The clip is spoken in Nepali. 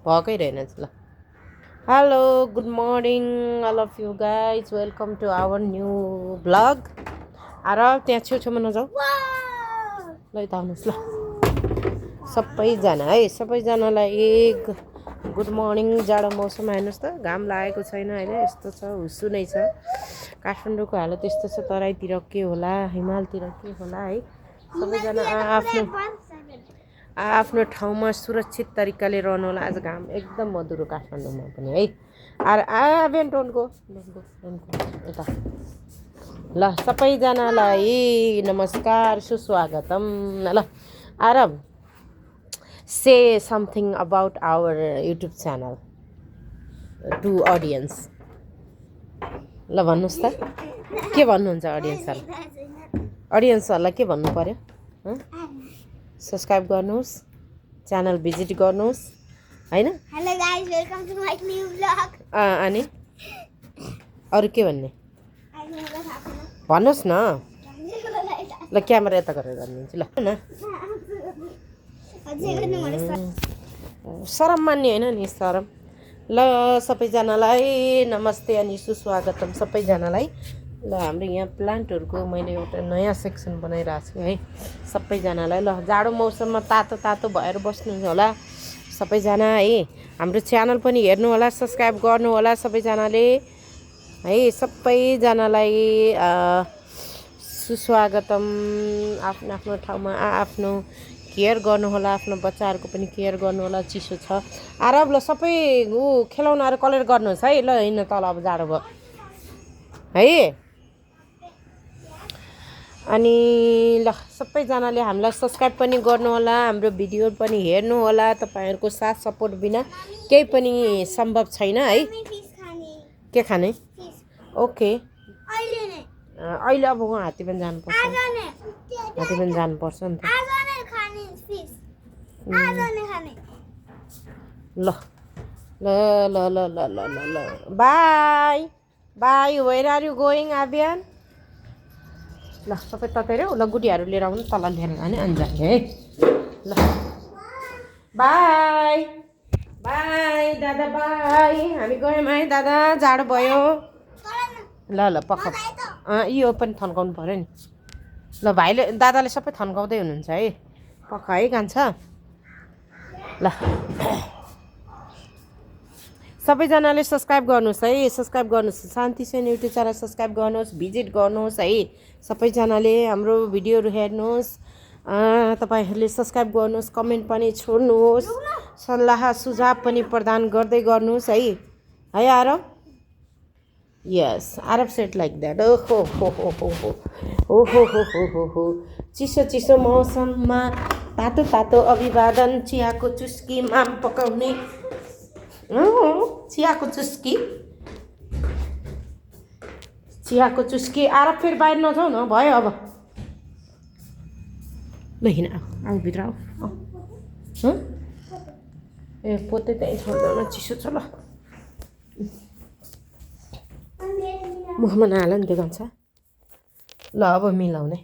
भएकै रहेनछ ल hello good morning all of you guys welcome to our new blog आएर त्यहाँ छेउछेउमा नजाऊ ल यता आउनुहोस् ल सबैजना है सबैजनालाई गुड मर्निङ जाडो मौसम हेर्नुहोस् त घाम लागेको छैन अहिले यस्तो छ हुस्सु नै छ काठमाडौँको हालत यस्तो छ तराईतिर के होला हिमालतिर के होला है सबैजना आफ्नो ठाउँमा सुरक्षित तरिकाले रहनु होला आज घाम एकदम मधुरो काठमाडौँमा पनि है बिहान टोनको यता ल सबैजनालाई नमस्कार सुस्वागतम ल Aarab say something about our YouTube channel to audience ल भन्नुहोस् त के भन्नुहुन्छ अडियन्सहरूलाई के भन्नु पर्यो सब्सक्राइब गर्नुहोस् च्यानल भिजिट गर्नुहोस् हैन hello guys welcome to my new blog अनि अरु के भन्ने भन्नुहोस् न ल क्यामेरा यता गरेर गरिदिन्छु ल हैन शरम मान्ने होइन नि शरम ल सबैजनालाई नमस्ते अनि सुस्वागतम सबैजनालाई ल हाम्रो यहाँ प्लान्टहरूको मैले एउटा नयाँ सेक्सन बनाइरहेको छु है सबैजनालाई ल जाडो मौसममा तातो तातो भएर बस्नु होला सबैजना है हाम्रो च्यानल पनि हेर्नु होला सब्सक्राइब गर्नु होला सबैजनाले है सबैजनालाई सुस्वागतम आफ्नो आफ्नो ठाउँमा आफ्नो केयर गर्नु होला आफ्नो बच्चाहरूको पनि केयर गर्नु होला चिसो छ आरब ल सबै खेलाउनाहरू कलेक्ट गर्नुहोस् है ल हिँड्न तल अब जाडो भयो है अनि ल सबैजनाले हामीलाई सब्सक्राइब पनि गर्नु होला हाम्रो भिडियो पनि हेर्नु होला तपाईहरुको साथ सपोर्ट बिना केही पनि सम्भव छैन है के खाने ओके अहिले अब वहाँ हात्तीबन जानुपर्छ हात्तीबन जानुपर्छ नि त ल ल ल ल ल ल ल bye bye where are you going आबियन ल सबै तताइरौ ल गुडियाहरू लिएर आउनु तल लिएर जाने अनि जाने है ल बाई बाई दादा बाई हामी गयौँ है दादा जाडो भयो ल ल पक्का यो पनि थन्काउनु पर्यो नि ल भाइले दादाले सबै थन्काउँदै हुनुहुन्छ है पक्का है कान्छ ल सबैजनाले सब्सक्राइब गर्नुहोस् है सब्सक्राइब गर्नुहोस् शान्ति सेन युट्युब च्यानल सब्सक्राइब गर्नुहोस् भिजिट गर्नुहोस् है सबैजनाले हाम्रो भिडियोहरू हेर्नुहोस् तपाईहरूले सब्सक्राइब गर्नुहोस् कमेन्ट पनि छोड्नुहोस् सल्लाह सुझाव पनि प्रदान गर्दै गर्नुहोस् है आरब यस आरब सेट लाइक द्याट ओहो हो हो हो हो ओहो हो हो हो हो चिसो चिसो मौसममा तातो तातो अभिवादन चियाको चुस्कीमा पकाउने चियाको चुस्की आरब फेरि बाहिर नजाऊ न भयो अब ल हिँड आऊ भित्र आऊ ए पोते त्यहीँ छोड्दैन चिसो छ ल मुखमा नहाल नि त्यो गन्छ ल अब मिलाउने